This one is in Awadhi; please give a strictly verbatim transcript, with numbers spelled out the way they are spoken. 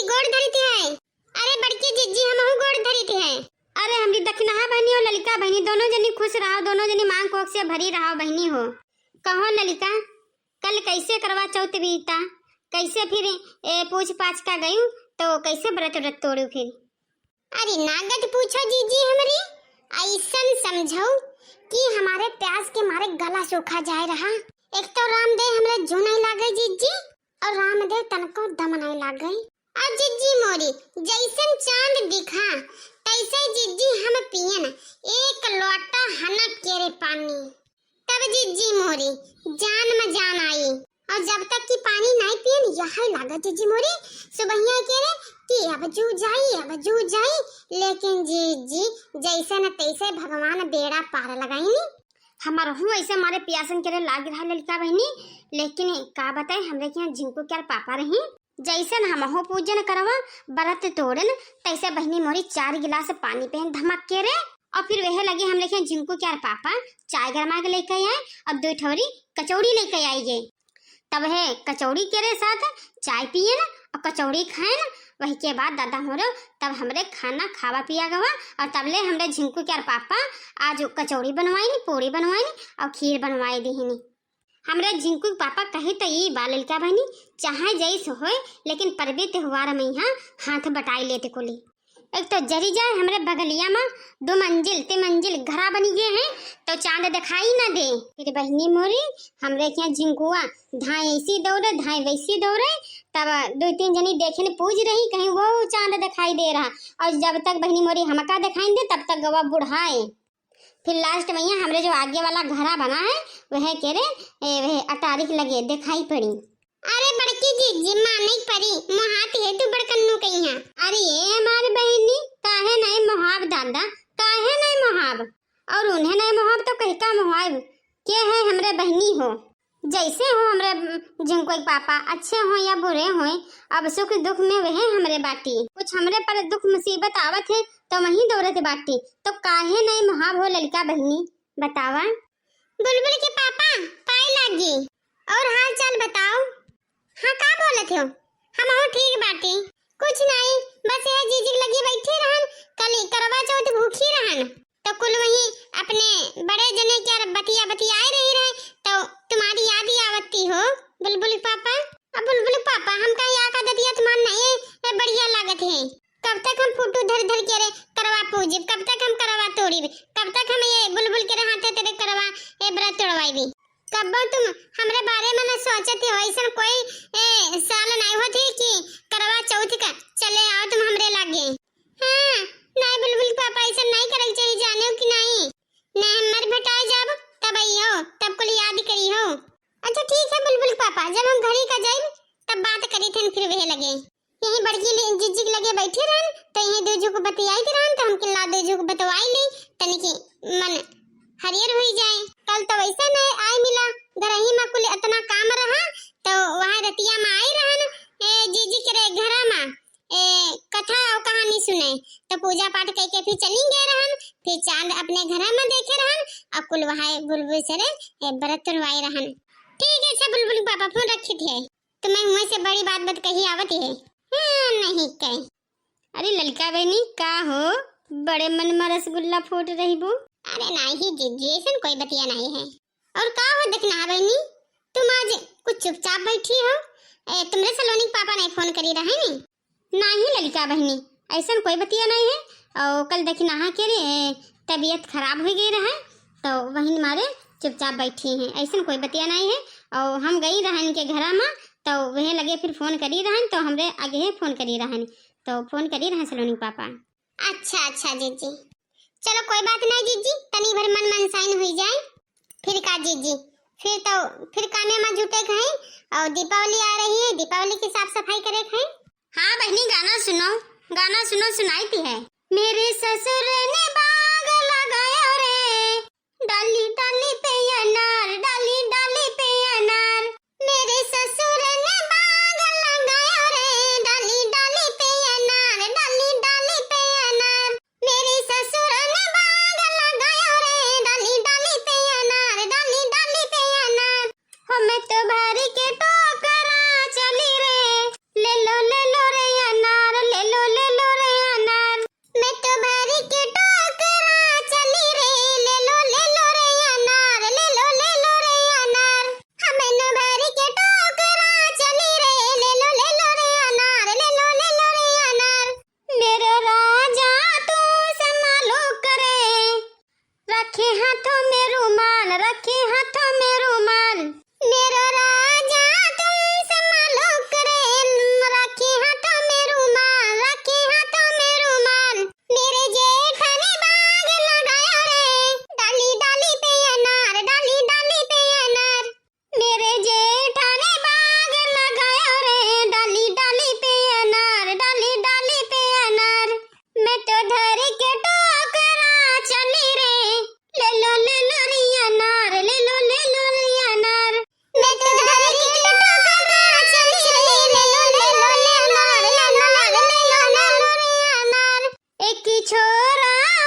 गोड़ धरित है। अरे बड़की जिज्जी, हमहू गोड़ धरित है। अरे हमरी दखिनहा बहिनी और ललिका बहिनी, दोनों जनी खुश रहो, दोनों जनी मांग कोख से भरी रहो बहिनी हो। कहो ललिका, कल कैसे करवा चौथ बीता, कैसे फिर ए, पूछ पाछ का गयू, तो कैसे व्रत व्रत तोड़ू फिर? अरे नागत पूछो जीजी हमरी, ऐसन समझो कि हमारे प्यास के मारे गला सूखा जाए रहा। एक तो रामदेव हमरे जू नहीं लागे जीजी, और रामदेव तनको दम नहीं लागे। और जीजी मोरी, जैसन चांद दिखा, तैसे जीजी हम पियन एक लोटा हनक केरे पानी। तब जीजी मोरी जान में जान आई। और जब तक कि पानी नहीं पियन, यही लागत जीजी मोरी सुबहिया केरे कि अब जू जाई, अब जू जाई। लेकिन जीजी जैसे न तैसे भगवान बेड़ा पार लगाईनी। हमरहू ऐसे मारे पियासन केरे लाग रहा ललिका बहिनी, लेकिन का बताई, हमरे के यहाँ झिंकू के यार पापा रही, जैसन हमहू पूजन करवा, व्रत तोड़न, तैसे बहिनी मोरी चार गिलास पानी पहन धमक केरे। और फिर वह लगे हमरे के यहाँ झिंकू के यार पापा चाय गरमा के लेके आए और दो ठौरी कचौड़ी लेके आई गए। तब है कचौड़ी केरे साथ चाय पियन और कचौड़ी खाएन। वही के बाद दादा हो रहो, तब हमरे खाना खावा पिया गवा। और तबले हमरे झिंकू के यार पापा आज कचौड़ी बनवाइन, पूड़ी बनवाइन और खीर बनवाए दीहिनी। हमरे झिंकू के पापा कहे तो ई बा ललिका बहिनी, चाहे जैस होए, लेकिन पर्वी त्योहार में यहाँ हाथ बटाई लेते कुली। एक तो जरी जाए हमरे बगलिया में दो मंजिल, तीन मंजिल घरा बनी गए हैं, तो चांद दिखाई ना दे। फिर बहिनी मोरी, हमरे के यहाँ झिंकुआ धाए ऐसी दौड़े, धाए वैसी दौड़े। तब दो तीन जनी देखे न पूछ रही, कहीं वो चांद दिखाई दे रहा। और जब तक बहिनी मोरी हमका दिखाई दे, तब तक गवा बुढ़ाए। फिर लास्ट में यहाँ हमरे जो आगे वाला घरा बना है, वह के रे, ए, वह अटारी के लगे दिखाई पड़ी। अरे बड़की जिज्जी, माने परी, मोहात है तू बड़कन्नू कहिया। अरे ये हमारे बहिनी, काहे नहीं मोहाब दादा, काहे नहीं मोहाब? और उन्हें नहीं मोहाब तो कहीं का मोहाब? के है हमरे बहिनी हो? जैसे हो हमरे, उम, झिंकू के पापा, अच्छे हो या बुरे हो, अब सुख दुख में वह हमरे बाटी। कुछ हमरे पर दुख मुसीबत आवत है तो वहीं दौड़त बाटी, तो काहे नहीं मोहाब हो ललिका बहिनी, बतावा। बुलबुल के पापा, पाए लागी, और हाल चाल बताओ। हाँ, का बोलत हो? हमहू ठीक बाटी। कुछ नहीं, बस यह जीजी के लगे बैठी रहन, कल करवा चौथ भूखी रहन, तो कुल वहीं अपने बड़े जने के यार बतिया बतियाए रही रहे, तो तुम्हारी याद ही आवती हो बुलबुल पापा। अब बुलबुल पापा, हम कहीं आका दतिया तुम्हार नहीं है, ये बढ़िया लागत है। कब तक हम फोटो धर धर के रे करवा पूजिब, कब तक हम करवा तोड़िब, कब तक हम ये बुलबुल के रे हाथे तेरे करवा, ये व्रत तोड़वाइबी? कब्बो तुम हमरे बारे में न सोचत हो, ऐसन कोई, ए, साल नहीं होत है कि करवा चौथ का चले आओ तुम हमरे लागे। हाँ, नहीं बुलबुल पापा, ऐसन नहीं करे के चाहिए, जाने हो कि नहीं? नहीं हम मर भेटाए जाब, तब आई हो, तब कुल याद करी हो। अच्छा ठीक है बुलबुल पापा, जब हम घरी का जाइब, तब बात करी थे फिर वह लगे। यही बड़की ले-, जिज्जी के लगे बैठी रहन, तो यही दो झुक बतियाई रहन, तो हम किल्ला दो झुक बतवाई ली, तनिकी मन हरियर हुई जाए। कल तो वैसे नहीं आई मिला, घर ही में कुल इतना काम रहा, तो वहाँ रतिया में आई रहन, ए, जीजी के रे घरा में, ए, कथा और कहानी सुने, तो पूजा पाठ करके फिर चली गए रहन, फिर चांद अपने घर में देखे रहन, और कुल वहाँ बुलबुल से रे, ए, व्रत तुड़वाए रहन। ठीक है, अच्छा बुलबुल पापा फोन रखी थे। तुम्हें मुँह से बड़ी बात बात कही आवत है। हाँ, नहीं कहे। अरे ललका बहनी, का हो, बड़े मन में रसगुल्ला फोट रही बो? अरे नहीं जीजी, ऐसन कोई बतिया नहीं है। और का हो दखिनहा बहनी, तुम आज कुछ चुपचाप बैठी हो? ए, तुमरे सलोनी के पापा नहीं फोन करी रहे नी? नहीं ललका बहनी, ऐसन कोई बतिया नहीं है। और कल दखिनहा के रे, ए, तबीयत खराब हो गई रहे, तो वही मारे चुपचाप बैठी हैं, ऐसन कोई बतिया नहीं है। और हम गई रहन के घरा में, तो वह लगे फिर फोन करी रहन, तो हमरे आगे ही फोन करी रहन, तो फोन करी रहन सलोनी के पापा। अच्छा, अच्छा जीजी, चलो कोई बात नहीं जीजी, तनी भर मन मनसाइन हुई जाए। फिर का जीजी, फिर तो, फिर कामे में जुटे के हैं, और दीपावली आ रही है, दीपावली की साफ सफाई करे के हैं। हाँ बहनी, गाना सुनो, गाना सुनो, सुनाई थी है। मेरे ससुर ने बाग लगाया रे, डाली डाली पे अनार, डाली डाली पे अनार। मेरे ससुर ने बाग लगाया रे, डाली डाली पे अनार, डाली डाली पे अनार। मेरे ससुर ने बाग लगाया रे, डाली डाली पे अनार, डाली डाली पे अनार। हो मैं तो भरी के टोकरा चली रे, ले लो ले लो रे अनार। ओ राम।